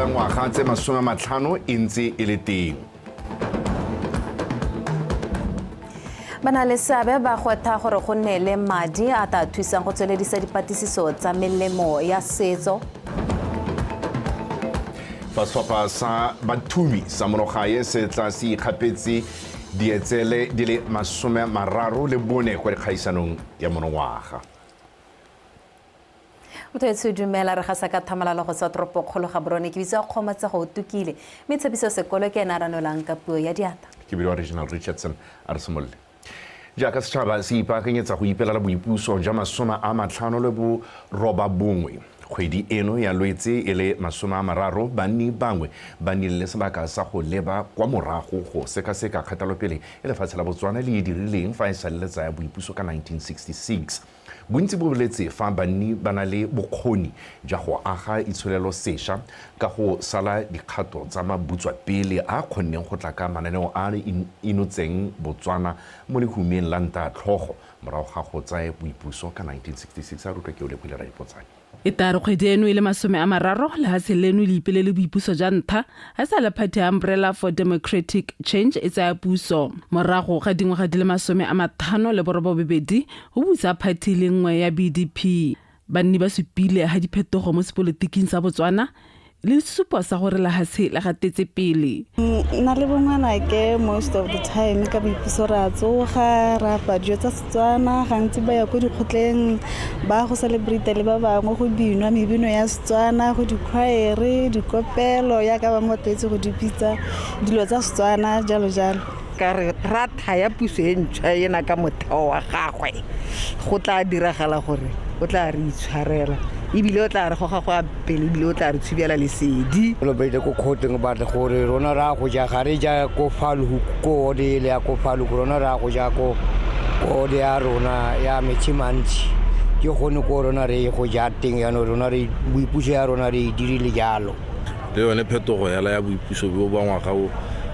ipela ngwaga tse 50 e ntse e le teng. Ba na le seabe ba gwetha gore go nne le madi a tla thusang go tsweledisa dipatlisiso tsa melemo ya setso. Fa setlhopha sa bathubi sa monogae se tla se ikgapetse dietsele di le 34 kwa dikgaisanong ya monongwaga. Motho etsho, dumela. Re gasa ka thamalalo go tswa toropokgolo Gaborone. Ke bitsa Kgomatsego o tukile, mme Tshepiso Sekolo ke ene a ranolang ka puo ya diatla. Ke bidiwa Regional Richardson. A re simolole. Jaaka setšhaba se ipaakanyetsa go ipelela boipuso jwa 59 kgwedi eno ya Lwetse e le 30, banni bangwe ba nnile le sebaka sa go leba kwa morago go sekaseka kgatelopele e lefatshe la Botswana le e dirileng fa e sale le tsaya boipuso ka 1966. Bontsi bo boletse fa banni ba na le bokgoni jwa go aga itsholelo sešwa ka go sala dikgato tsa mabutswapele a kgonneng go tla ka mananeo a inotseng Botswana mo lehumeng la nta tlhogo morago ga go tsaya boipuso ka 1966. A rutwa ke o lebogile Raipotsane. E tare kgwedi eno e le 30, lehatshe leno le ipelele boipuso jwa ntlha ga sa le party ya Umbrella for Democratic Change e tsaya puso morago ga dingwaga di le 58 go busa party le nngwe ya BDP. Banni ba supile ha diphetogo mo sepolotiking sa Botswana le sesupo sa gore lehatshe le gatetse pele. Nna le bongwanake, most of the time ka boipuso re a tsoga, re apa dijo tsa Setswana. Gantsi ba ya ko dikgotleng, ba go celebrate le ba bangwe, go binwa mebino ya Setswana, go dikhwaere, dikopelo yaka bangwe ba tlwaetse go di bitsa, dilo tsa Setswana, jalo jalo. Ka re ra thaya puso e ntšhwa ena ka motheo wa gagwe, go tla diragala gore o tla re itshwarela, ebile o tla re goga go ya pele, ebile o tla re tshubela lesedi. Lo baile ko kgoteng batle gore rona ra go ja, ga re ja ko Faluku, ko ode ele ya ko Faluku. Rona ra go ja ko ode ya rona ya Metšhimantsi, ke gone ko rona re go ja teng. Jaanong rona re boipuso ya rona re e dirile jalo. Le yone phetogo yala ya boipuso bo ba ngwaga o,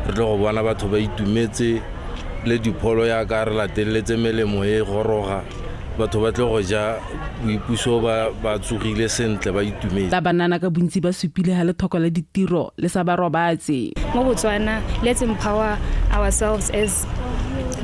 re tle go bona batho ba itumetse le dipholo yaka re lateletse melemo e goroga, batho ba tle go ja boipuso ba tsogile sentle, ba itumetse. La banana ka bontsi ba supile ha lethoko la ditiro le sa ba robatse. Mo Botswana, let's empower ourselves as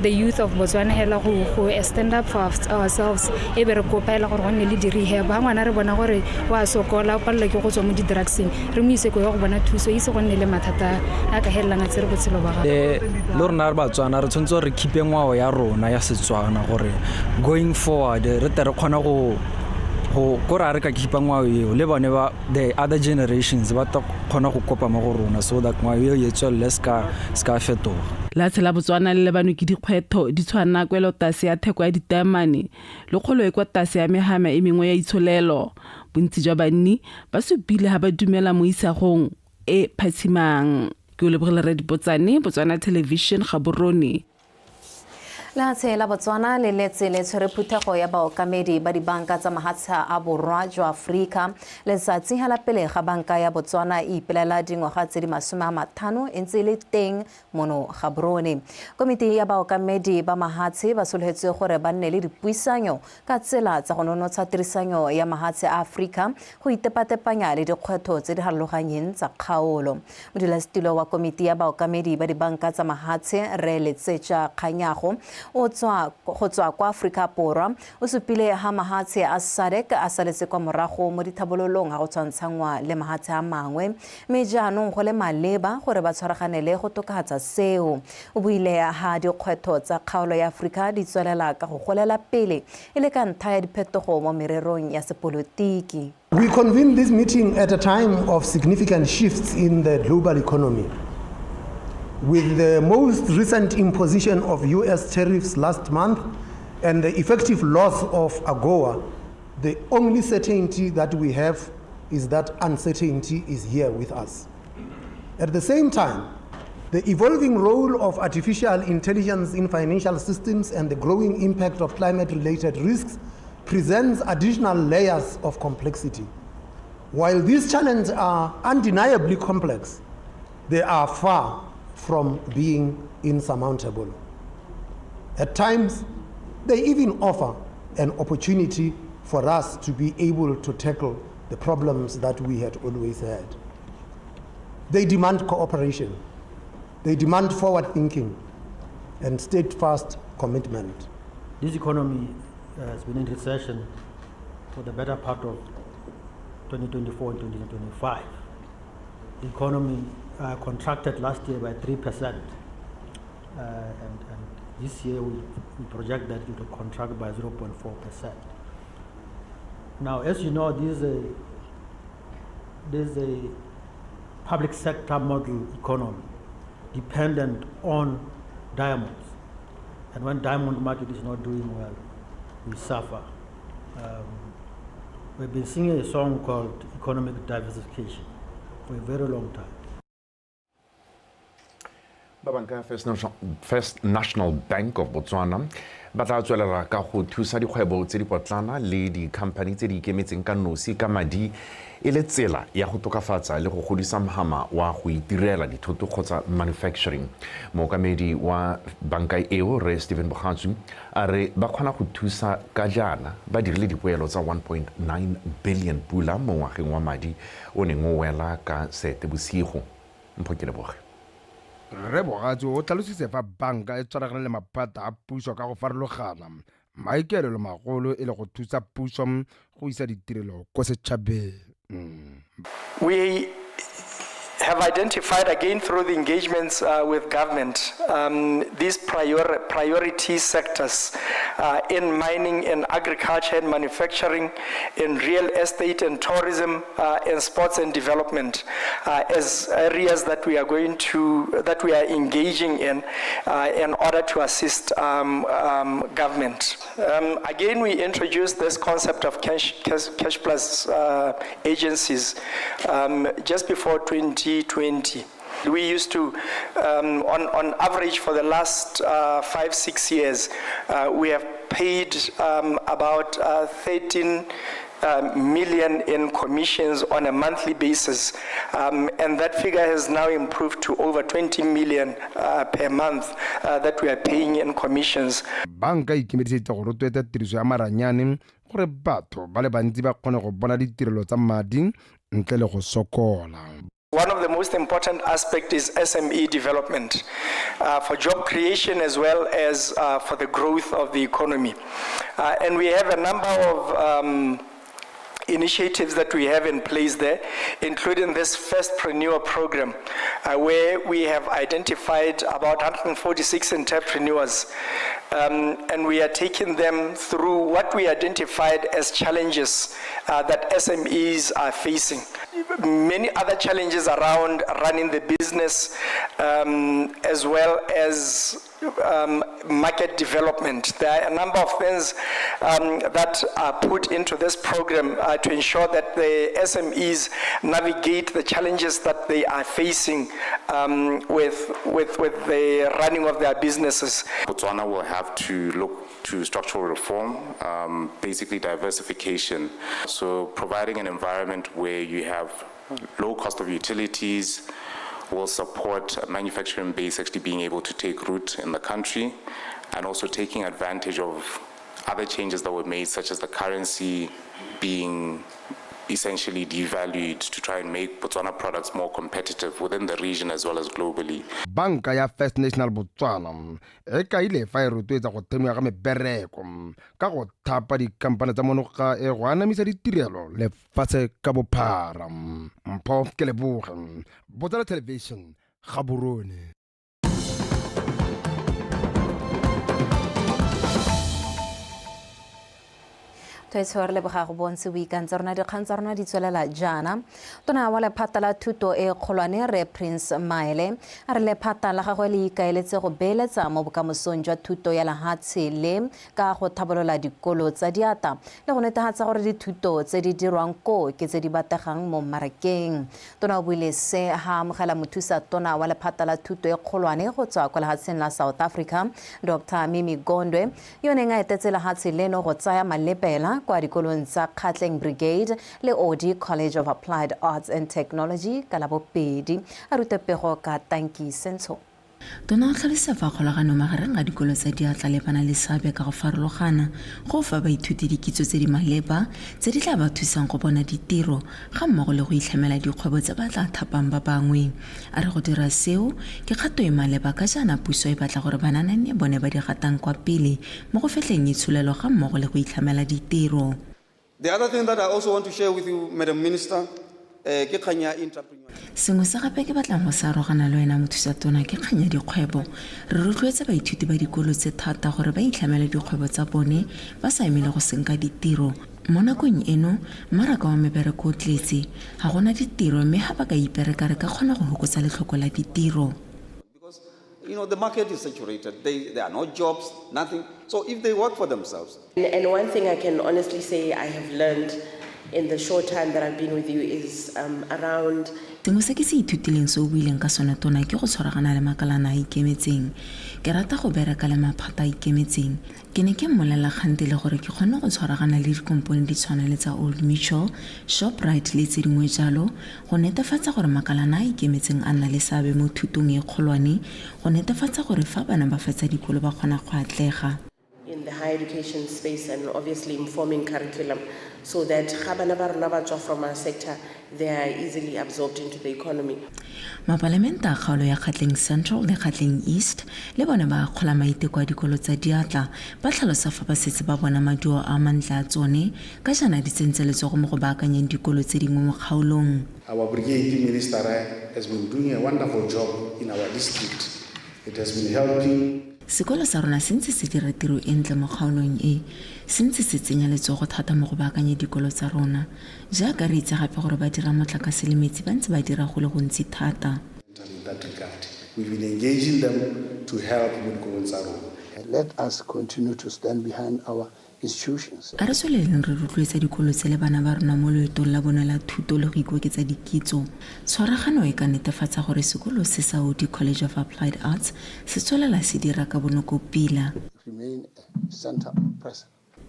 the youth of Botswana hela go stand up for ourselves, e be re kopa hela gore go nne le di-rehab. Ha ngwana re bona gore wa sokola, o palelwa ke go tswa mo di-drugseng, re mo ise ko ya go bona thuso, ise go nne le mathata a ka helelang a tsere botshelo ba gagwe. Le rona re Batswana, re tshwanetse gore re keep-e ngwao ya rona ya Setswana gore going forward re tle re kgone go kore a re ka keep-a ngwao eo, le bone ba the other generations ba tla kgona go kopa mo go rona, so that ngwao eo e tswelele, se ka fetoga. Lehatshe la Botswana le lebanwe ke dikgwetho di tshwana kwelotase ya theko ya ditaemane le kgolo e kwa tlase ya mehama e mengwe ya itsholelo. Bontsi jwa banni ba supile ha ba dumela mo isagong e phatshimang. Ke o lebogile Radipotsane, Botswana Television, Gaborone. Lehatshe la Botswana le letse le tshwere phuthego ya baokamedi ba dibanka tsa mahatshe a borwa jwa Aforika letsatsi hela pele ga banka ya Botswana e ipelela dingwaga tse di 50 e ntse e le teng mono Gaborone. Komiti ya baokamedi ba mahatshe ba solofetswe gore ba nne le dipuisanyo ka tsela tsa go nonotsha tirisanyo ya mahatshe a Aforika go itepatepanya le dikgwetho tse di harologanyeng tsa kgaolo. Modulasetilo wa komiti ya baokamedi ba dibanka tsa mahatshe, Rre Letsetja Kganyago, o tswa go tswa kwa Aforika Borwa, o supile ha mahatshe a SADC a saletse kwa morago mo dithabololong ha go tshwantshangwa le mahatshe a mangwe, mme jaanong go le maleba gore ba tshwaraganele go tokafatsa seo. O buile ha dikgwetho tsa kgaolo ya Aforika di tswelela ka go golela pele e le ka ntlha ya diphetogo mo mererong ya sepolotiki. We convened this meeting at a time of significant shifts in the global economy. With the most recent imposition of US tariffs last month and the effective loss of AGOA, the only certainty that we have is that uncertainty is here with us. At the same time, the evolving role of artificial intelligence in financial systems and the growing impact of climate related risks presents additional layers of complexity. While these challenges are undeniably complex, they are far from being insurmountable. At times, they even offer an opportunity for us to be able to tackle the problems that we had always had. They demand cooperation. They demand forward thinking and steadfast commitment. This economy has been in recession for the better part of 2024 and 2025. The economy contracted last year by 3%, and this year we project that it will contract by 0.4%. Now, as you know, this is a public sector model economy dependent on diamonds. And when diamond market is not doing well, we suffer. We've been singing a song called economic diversification for a very long time. Ba banka First National Bank of Botswana ba tla tswelela ka go thusa dikgwebo tse di potlana le dikhamphani tse di ikemetseng ka nosi ka madi e le tsela ya go tokafatsa le go godisa mhama wa go itirela dithoto kgotsa manufacturing. Mookamedi wa banka eo, Rre Stephen Bogatsu, a re ba kgona go thusa ka jaana ba dirile dipoelo tsa 1.9 billion pula mo ngwageng wa madi o neng o wela ka Seetebosigo. Mpho ke leboge. Rre Bogatsu o tlhalositse fa banka e tshwaragane le maphata a puso ka go farologana, maikaelelo magolo e le go thusa puso go isa ditirelo ko setšhabeng. We have identified again through the engagements with government these priority sectors in mining and agriculture and manufacturing, in real estate and tourism, and sports and development as areas that we are going to, that we are engaging in order to assist government. Again, we introduced this concept of cash plus agencies just before 2020. We used to, on average for the last 5-6 years, we have paid about 13 million in commissions on a monthly basis, and that figure has now improved to over 20 million per month that we are paying in commissions. Banka e ikemiseditse go rotloetsa tiriso ya maranyane gore batho ba le bantsi ba kgone go bona ditirelo tsa madi ntle le go sokola. One of the most important aspects is SME development for job creation as well as for the growth of the economy. And we have a number of initiatives that we have in place there, including this Firstpreneur program, where we have identified about 146 entrepreneurs, and we are taking them through what we identified as challenges that SMEs are facing. Many other challenges around running the business, as well as market development. There are a number of things that are put into this program to ensure that the SMEs navigate the challenges that they are facing with the running of their businesses. Botswana will have to look to structural reform, basically diversification. So providing an environment where you have low cost of utilities will support a manufacturing base actually being able to take root in the country, and also taking advantage of other changes that were made, such as the currency being essentially devalued to try and make Botswana products more competitive within the region as well as globally. Banka ya First National Botswana e kaile fa e rotloetsa go themiwa ga mebereko ka go thapa dikhamphane tsa monoga e go anamisa ditirelo lefatshe ka bophara. Mpho ke leboge, Botswana Television, Gaborone. Thwetsho re leboga go bontse boikantse rona dikgang tsa rona di tswelela jaana. Tona wa lephata la thuto e kgolwane Rre Prince Maele a re lephata la gagwe le ikaeletse go beeletsa mo bokamosong jwa thuto ya lehatshe le ka go thabolola dikolo tsa diata le go netefatsa gore dithuto tse di dirwang koo ke tse di batlegang mo mmarakeng. Tona o buile se ha amogela mothusa tona wa lephata la thuto e kgolwane go tswa kwa lehatsheng la South Africa, Dr. Mimi Gondwe, yo neng a etetse lehatshe leno go tsaya malebela kwa dikolong tsa Kgatleng Brigade le Odi College of Applied Arts and Technology ka Labobedi. A rute pego ka Tanki Sentsho. Tona o tlhalosa fa kgolagano magareng ga dikolo tsa diatla le bana le seabe ka go farologana go fa baithuti dikitso tse di maleba tse di tla ba thusang go bona ditiro ga mmogo le go itlhamela dikgwebo tse ba tla thapang ba bangwe. A re go dira seo ke kgato e maleba ka jaana puso e batla gore banana e nne bone ba di gatang kwa pele mo go fetleng itsholelo ga mmogo le go itlhamela ditiro. The other thing that I also want to share with you, Madam Minister, ke kgang ya entrepreneur. Sengwe se gape ke batlang go se arogana le wena mothusa tona ke kgang ya dikgwebo. Re rotloetsa baithuti ba dikolo tse thata gore ba itlhamele dikgwebo tsa bone ba sa emele go senka ditiro. Mo nakong eno, mmaraka wa mebereko o tletse, ga gona ditiro mme ga ba ka ipereka re ka kgona go hokotsa letlhoko la ditiro. Because the market is saturated, there are no jobs, nothing. So if they work for themselves. And one thing I can honestly say I have learned in the short time that I've been with you is around Sengwe se ke se ithutileng se o buileng ka sone tona ke go tshwaragana le makalana a ikemetseng. Ke rata go bereka le maphata a ikemetseng. Ke ne ke mmolelela kgantele gore ke kgonne go tshwaragana le dikompone di tshwana le tsa Old Mutual, Shoprite le tse dingwe jalo go netefatsa gore makalana a ikemetseng a nna le seabe mo thutong e kgolwane go netefatsa gore fa bana ba fetsa dikolo ba kgona go atlega. In the higher education space and obviously informing curriculum so that ga bana ba rona ba tswa from our sector, they are easily absorbed into the economy. Mapalamente a kgaolo ya Kgatleng Central le Kgatleng East le bone ba akgola maiteko a dikolo tsa diatla, ba tlhalosa fa ba setse ba bona maduo a mantle a tsone ka jaana di tsentse letsogo mo go baakanyeng dikolo tse dingwe mo kgaolong. Our brigade minister has been doing a wonderful job in our district. It has been helping. Sekolo sa rona se ntse se dira tiro e ntle mo kgaolong e, se ntse se tsenya letsogo thata mo go baakanye dikolo tsa rona. Jaaka re itse gape gore ba dira motlakase le metsi ba ntse ba dira go le gontsi thata. In that regard, we've been engaging them to help mo dikolong tsa rona. Let us continue to stand behind our institutions. A re tsweleleng re rotloetsa dikolo tse le bana ba rona mo loetong la bone la thuto le go ikoketsa dikitso. Tshwaragano e ka netefatsa gore sekolo se sa Oodi College of Applied Arts se tswelela se dira ka bonoko pila. Remain a center of presence.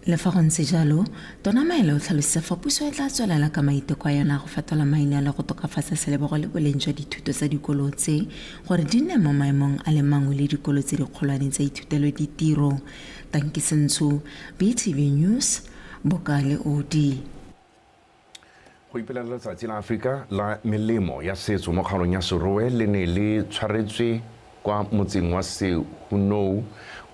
Le fa go ntse jalo, Tona Maele o tlhalositse fa puso e tla tswelela ka maiteko a yona a go fetola maina le go tokafatsa selebogo le boleng jwa dithuto tsa dikolo tse gore di nne mo maemong a le mangwe le dikolo tse dikgolwane tsa ithutelo ditiro. Tanki Sentsho, BTV News, Bokale Oodi. Go ipelela letsatsi la Aforika la melemo ya setso mo kgaolong ya Serowe le ne le tshwaretswe kwa motseng wa Sehunou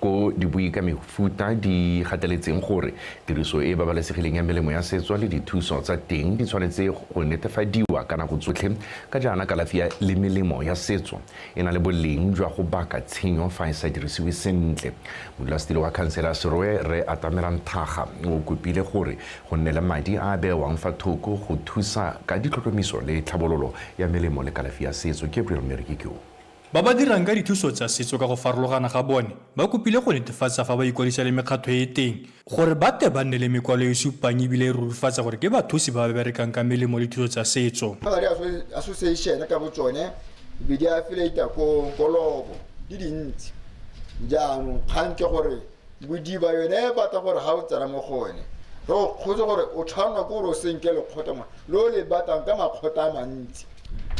ko dibui ka mefuta di gateletseng gore tiriso e babalesegileng ya melemo ya setso le dithuso tsa teng di tshwanetse go netefadiwa ka nako tsotlhe ka jaana kalafi ya le melemo ya setso e na le boleng jwa go baka tshenyo fa e sa dirisiwe sentle. Modulasetilo wa khansele ya Serowe re Atamelang Thaga o kopile gore go nne le madi a a beewang fa thoko go thusa ka ditlhotlhomiso le tlhabololo ya melemo le kalafi ya setso. Gabriel Mmereki ke o. Ba ba dirang ka dithuso tsa setso ka go farologana ga bone ba kopile go netefatsa fa ba ikwadisa le mekgatho e e teng gore ba tle ba nne le mekwalo e e supang ebile e rurifatsa gore ke bathusi ba ba berekang ka melemo le dithuso tsa setso. Go na le association ka botsone be di affiliate ko kolobo di dintsi. Jaanong kgang ke gore bodiba yone e batla gore ga o tsena mo go one re o kgotse gore o tshwanelwa ke gore o senke lekgotla mo le o le batlang ka makgotla a mantsi.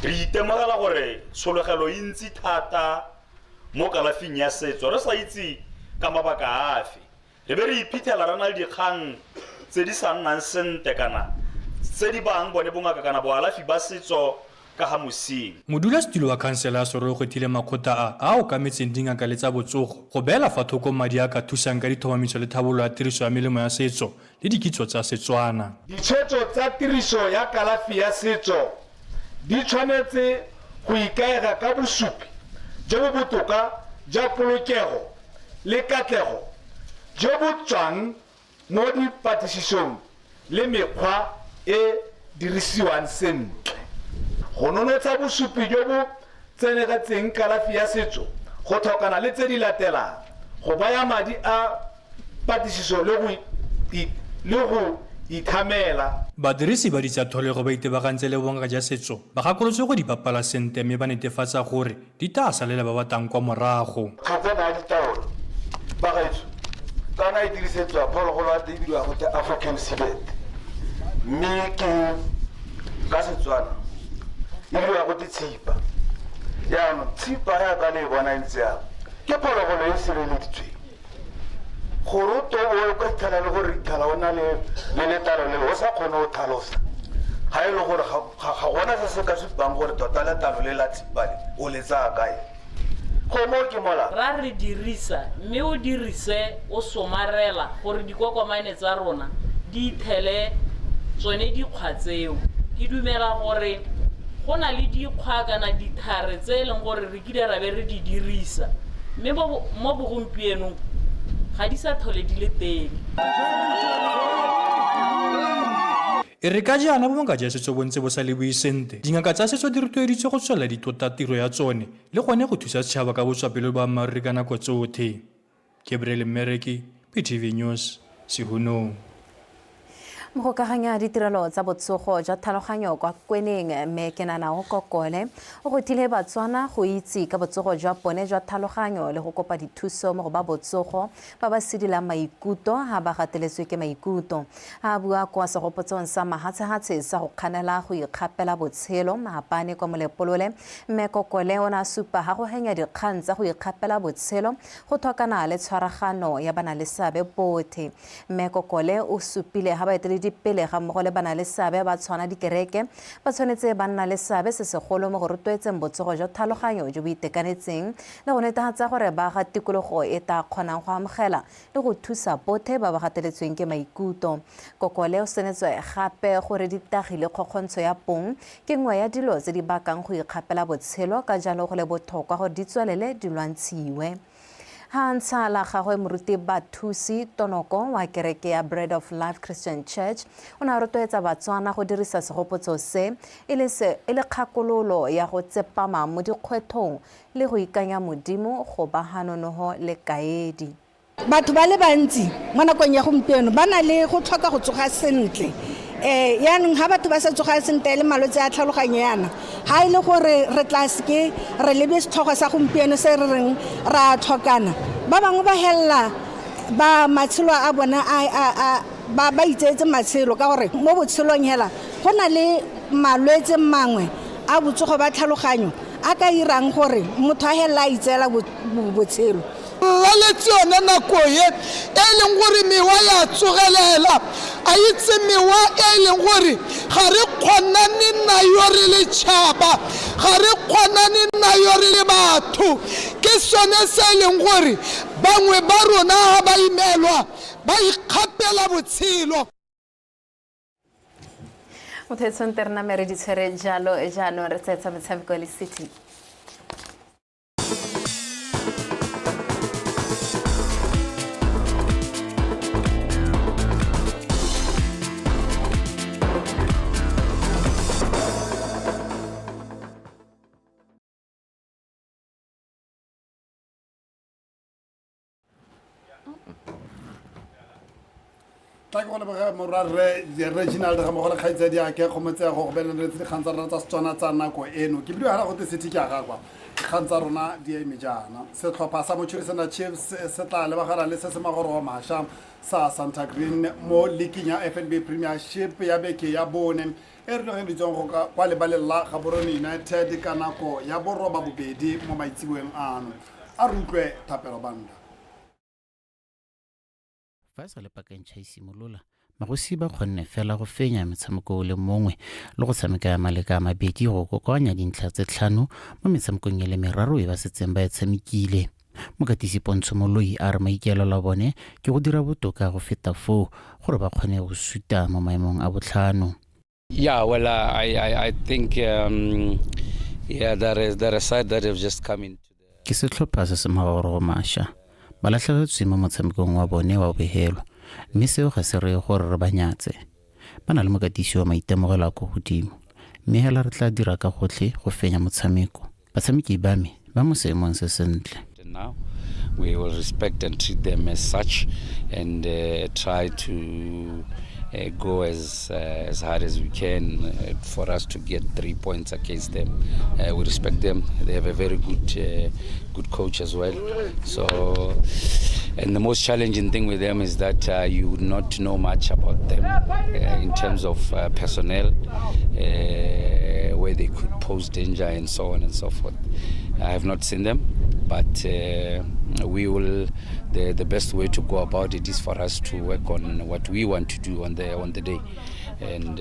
Re itemogela gore tshologelo e ntsi thata mo kalafing ya setso re sa itse ka mabaka afe. Re be re iphitlhela re na le dikgang tse di sa nnang sentle kana tse di bayang bone bongaka kana boalafi ba setso ka ga mosing. Modulasetilo wa khansele ya Serowe o kgethile makgotla a a okametseng dingaka le tsa botsogo go beela fa thoko madi a a ka thusang ka ditlhomamiso le tlhabololo ya tiriso ya melemo ya setso le dikitso tsa Setswana. Ditshwetso tsa tiriso ya kalafi ya setso di tshwanetse go ikaega ka bosupi jo bo botoka jwa polokego le katlego jo bo tswang mo dipatlisisong le mekgwa e dirisiwang sentle. Go nonotsha bosupi jo bo tsenegetseng kalafi ya setso go tlhokana le tse di latelang, go baya madi a patlisiso le go ithamela. Badirisi ba ditsa-tholego ba itebagantse le bongaka ja setso ba gakolotswe go di bapala sentle mme ba netefatsa gore di tla salela ba ba tang kwa morago. Kgetsana ya ditaolo, bagaetsho, kana e dirisetswa phologolo ya teng e bidiwa gote African civet, mme ke ka Setswana e bidiwa gote tshipa. Jaanong tshipa yaka le e bona e ntse jalo ke phologolo e sireleditsweng gore o to o ka itlhela le gore itlhela o na le le letlalo le o sa kgone go tlhalosa ga e le gore ga gona se se ka supang gore tota letlalo le la tshipa le o le tsaya kae go mo ke mola ra re dirisa mme o dirise o somarela gore dikokomane tsa rona di ithele tsone dikgwa tseo ke dumela gore go na le dikgwa kana dithare tse e leng gore re kile ra be re di dirisa mme mo bogompienong ga di sa tlhole di le teng. E re ka jaana bongaka jwa setso bo ntse bo sa leboe sente, dingaka tsa setso di rotloeditswe go tswelela di tlotla tiro ya tsone le gone go thusa setšhaba ka botswapelo le boammaaruri ka nako tsothe. Gabriel Mmereki, PTV News, Sehunong. Mogokaganya ditirelo tsa botsogo jwa tlhaloganyo kwa Kweneng mme Kenanao Kokole o gothile Batswana go itse ka botsogo jwa bone jwa tlhaloganyo le go kopa dithuso mo go ba botsogo ba ba sidilang maikuto ha ba gateletswe ke maikuto. A bua kwa segopotsong sa mahatshehatshe sa go kganela go ikgapela botshelo maabane kwa Molepolole, mme Kokole o ne a supa ha go henya dikgang tsa go ikgapela botshelo go tlhokana le tshwaragano ya banaleseabe bothe. Mme Kokole o supile ha baeteledipele ga mmogo le banaleseabe ba tshwana dikereke ba tshwanetse ba nna le seabe se segolo mo go rotloetseng botsogo jwa tlhaloganyo jo bo itekanetseng le go netefatsa gore ba aga tikologo e ta kgonang go amogela le go thusa bothe ba ba gateletsweng ke maikuto. Kokole o senetswe gape gore ditagi le kgokgontsho ya bong ke nngwe ya dilo tse di bakang go ikgapela botshelo, ka jalo go le botlhokwa gore di tswelele di lwantshiwe. Ha a ntsha la gagwe moruti Bathusi Tonoko wa kereke ya Bread of Life Christian Church o ne a rotloetsa Batswana go dirisa segopotso se e le e le kgakololo ya go tsepama mo dikgwethong le go ikanya Modimo go ba ha nonoho le kaedi. Batho ba le bantsi mo nakong ya gompieno ba na le go tlhoka go tsoga sentle. Yaanong ga batho ba sa tsoga sentle le malwetse a tlhaloganyo yana, ga e le gore re tla seke re lebe setlhogo sa gompieno se re reng ra tlhokana, ba bangwe ba helela ba matshelo a bona ba ba itseetse matshelo ka gore mo botshelong hela go na le malwetse mangwe a botsogo ba tlhaloganyo a ka irang gore motho a helela a itseela botshelo. Laletse yone nako e e leng gore mewa ya tsogelela, a itse mewa e e leng gore ga re kgonane nayo re le tšhaba, ga re kgonane nayo re le batho. Ke sone se e leng gore bangwe ba rona ga ba imelwa ba ikgapela botshelo. Motho e tshwanetse re name re di tshwere jalo jaanong re tseetsa metshameko le city. Tla ke go leboge morwarre Reginald ga mmogo le kgaitsadi ake kgomotsego go beleng re tse dikgang tsa rona tsa Setswana tsa nako eno. Ke bidio hela gote city ke a gagwa dikgang tsa rona di eme jaana. Setlhopha sa Mochurisana Chiefs se tla lebagana le se se magorogo mašwa sa Santa Green mo leaking ya FNB Premiership ya beke ya bone e rulaganyeditsweng go ka kwa lebaleng la Gaborone United ka nako ya boroba bobedi mo maitseboeng ano. A re utlwe Thapelo Banda. Fa e sa le paka e ntšha e simolola, magosi ba kgonne fela go fenya metshameko o le mongwe le go tshameka maleka a mabedi go kokoanya dintlha tse tlhano mo metshamekong e le meraro e ba setseng ba e tshamekile. Mokatisi Pontsho Moloi a re maikaelelo a bone ke go dira botoka go feta foo gore ba kgone go suta mo maemong a botlhano. Yeah, well, I think, yeah, there is side that have just come in. Ke setlhopha se se magorogo masha. Ba latlhegetswe mo motshamekong wa bone wa bogelo, mme seo ga se reye gore re ba nyatse. Ba na le mokatisi wa maitemogelo a ko godimo, mme hela re tla dira ka gotlhe go fenya motshameko. Batshameki ba me ba mo seemong se sentle. Now we will respect and treat them as such and try to go as hard as we can for us to get 3 points against them. We respect them. They have a very good coach as well. And the most challenging thing with them is that you would not know much about them in terms of personnel, where where they could pose danger and so on and so forth. I have not seen them, but we will. The, the best way to go about it is for us to work on what we want to do on the on the day, and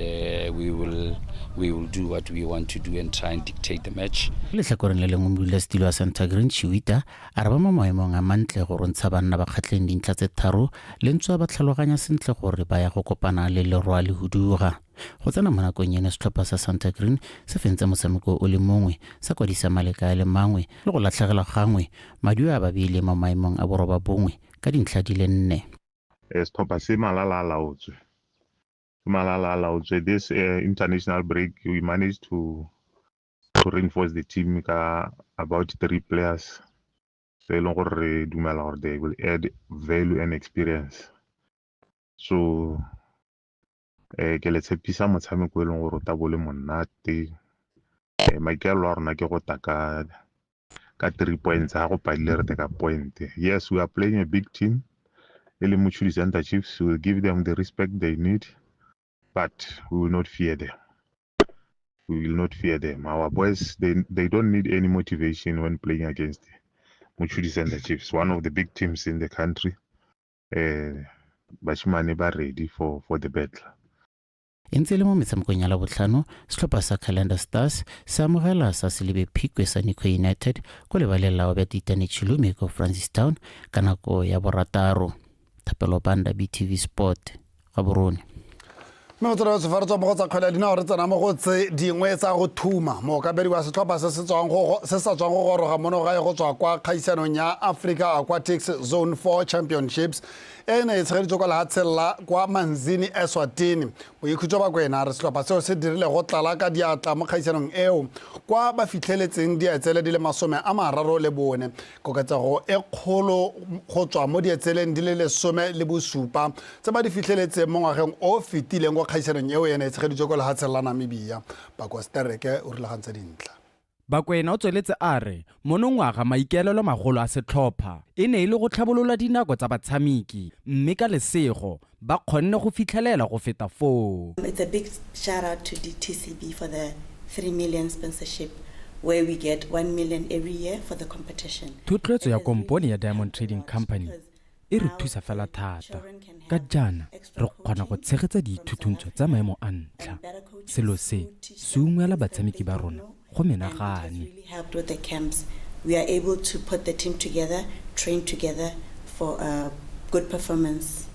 we will we will do what we want to do and try and dictate the match. Letlhakoreng le lengwe modulasetilo wa Santa Green Chiwita a re ba mo maemong a mantle go rontsha banna ba kgatlheng dintlha tse tharo le ntswa ba tlhaloganya sentle gore ba ya go kopana le leroa le huduga. Go tsena mo nakong eno setlhopha sa Santa Green se fentse motshameko o le mongwe sa kwadisa maleka a le mangwe le go latlhegelwa gangwe maduo a ba beile mo maemong a boroba bongwe ka dintlha di le nne. Setlhopha se malala a laotswe malala a laotswe. This international break we managed to reinforce the team ka about three players so e leng gore re dumela gore they will add value and experience. So ke le tshepisa motshameko e leng gore o tla bo le monate. Maikaelelo a rona ke go ta ka 3 points ha go padile re teka point. Yes, we are playing a big team e leng Mochudi Center Chiefs. We will give them the respect they need, but we will not fear them. We will not fear them. Our boys, they don't need any motivation when playing against Mochudi Center Chiefs, one of the big teams in the country. Bashimane ba ready for the battle. E ntse e le mo metshamekong ya Labotlhano, setlhopha sa Calendar Stars se amogela sa Selebi Phikwe sa Nico United ko lebaleng la Obert Itane Chilume ko Francistown ka nako ya 6. Thapelo Banda, BTV Sport, Gaborone. Mme motswedi wa sefaro tswa mo go tsa kgwele ya dinao re tsena mo go tse dingwe tsa go thuma. Mookabedi wa setlhopha se se sa tswang go goroga mono gae go tswa kwa kgaisanong ya Africa Aquatics Zone 4 Championships e ne e tshegeditswe kwa lehatsheng la kwa Manzini, Eswatini, Boikhutso Bakwena, a re setlhopha seo se dirile go tlala ka diatla mo kgaisanong eo kwa ba fitlheletseng dietsele di le 34, koketsego e kgolo go tswa mo dietseleng di le 17 tse ba di fitlheletseng mo ngwageng o fetileng kwa kgaisanong eo ene e tshegeditswe kwa lehatsheng la Namibia. Bakostereke o rulagantse dintlha. Bakwena o tsweletse a re monongwaga maikaelelo magolo a setlhopha e ne e le go tlhabolola dinako tsa batshameki mme ka lesego ba kgonne go fitlhelela go feta foo. It's a big shout out to DTCB for the 3 million sponsorship, where we get 1 million every year for the competition. Thotloetso ya kompone ya Diamond Trading Company e re thusa fela thata ka jaana re kgona go tshegetsa diithutuntsho tsa maemo a ntlha. Selo se se ungwela batshameki ba rona go menagane. Really helped with the camps. We are able to put the team together, train together for a good performance.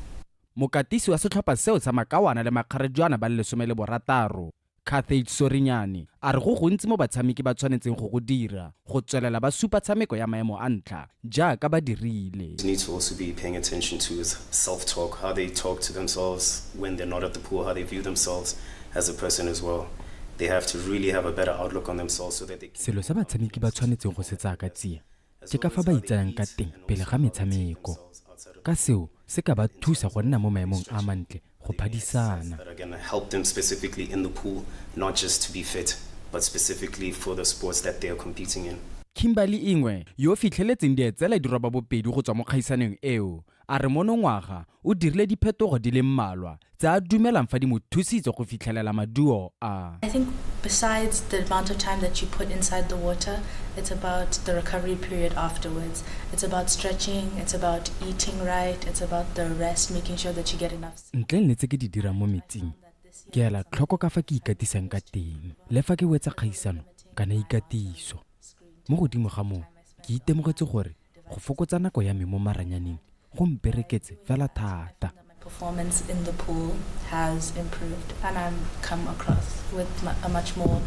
Mokatisi wa setlhopha seo sa makawana le makgarejwana ba le 16, Carthage Sorinyane, a re go gontsi mo batshameki ba tshwanetseng go go dira go tswelela ba supa tshameko ya maemo a ntlha jaaka ba dirile. Need to also be paying attention to is self-talk, how they talk to themselves when they're not at the pool, how they view themselves as a person as well. They have to really have a better outlook on themselves so that they Selo se batshameki ba tshwanetseng go se tsaya ka tsia ke ka fa ba itsayang ka teng pele ga metshameko, ka seo se ka ba thusa go nna mo maemong a mantle go phadisana. That are going to help them specifically in the pool, not just to be fit, but specifically for the sports that they are competing in. Kimberly Ingwe yo o fitlheletseng dietsela di roba bobedi go tswa mo kgaisanong eo a re monongwaga o dirile diphetogo di le mmalwa tse a dumelang fa di mo thusitse go fitlhelela maduo a. I think besides the amount of time that you put inside the water, it's about the recovery period afterwards. It's about stretching, it's about eating right, it's about the rest, making sure that you get enough Ntle le tse ke di dirang mo metsing, ke ela tlhoko ka fa ke ikatisang ka teng le fa ke wetsa kgaisano kana ikatiso. Mo godimo ga moo, ke itemogetse gore go fokotsa nako ya me mo maranyaneng go mpereketse fela thata. Performance in the pool has improved and I'm come across with a much more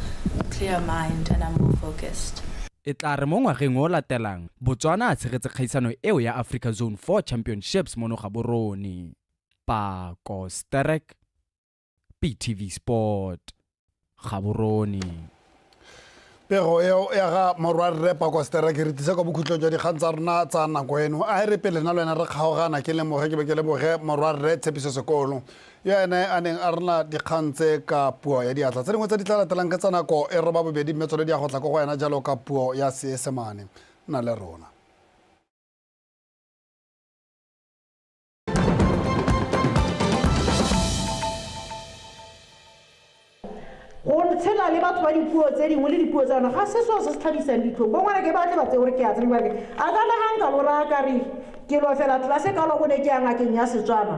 clear mind and I'm more focused. E tla re mo ngwageng o latelang Botswana a tshegetse kgaisano eo ya Africa Zone 4 Championships mono Gaborone. Pako Sterek, BTV Sport, Gaborone. Pego eo ya ga morwarre Pakostere ke re tlisa kwa bokhutlong jwa dikgang tsa rona tsa nako eno. A e re pele nna le wena re kgaogana, ke lemoge ke be ke leboge morwarre Tshepiso Sekolo yo ene a neng a rena dikgang tse ka puo ya diatla. Tse dingwe tse di tla latelang ke tsa nako e 8:30, mme tsone di ya go tla ko go wena jalo ka puo ya Seesemane. Nna le rona. Go tshela le batho ba dipuo tse dingwe le dipuo tsa rona ga se seo se se tlhabisang ditlhong. Bo ngwana ke batle ba tse gore ke a tsena ke a kana ga nka lo raya ka re ke lo fela tlelase ka lo bone ke ya ngakeng ya Setswana.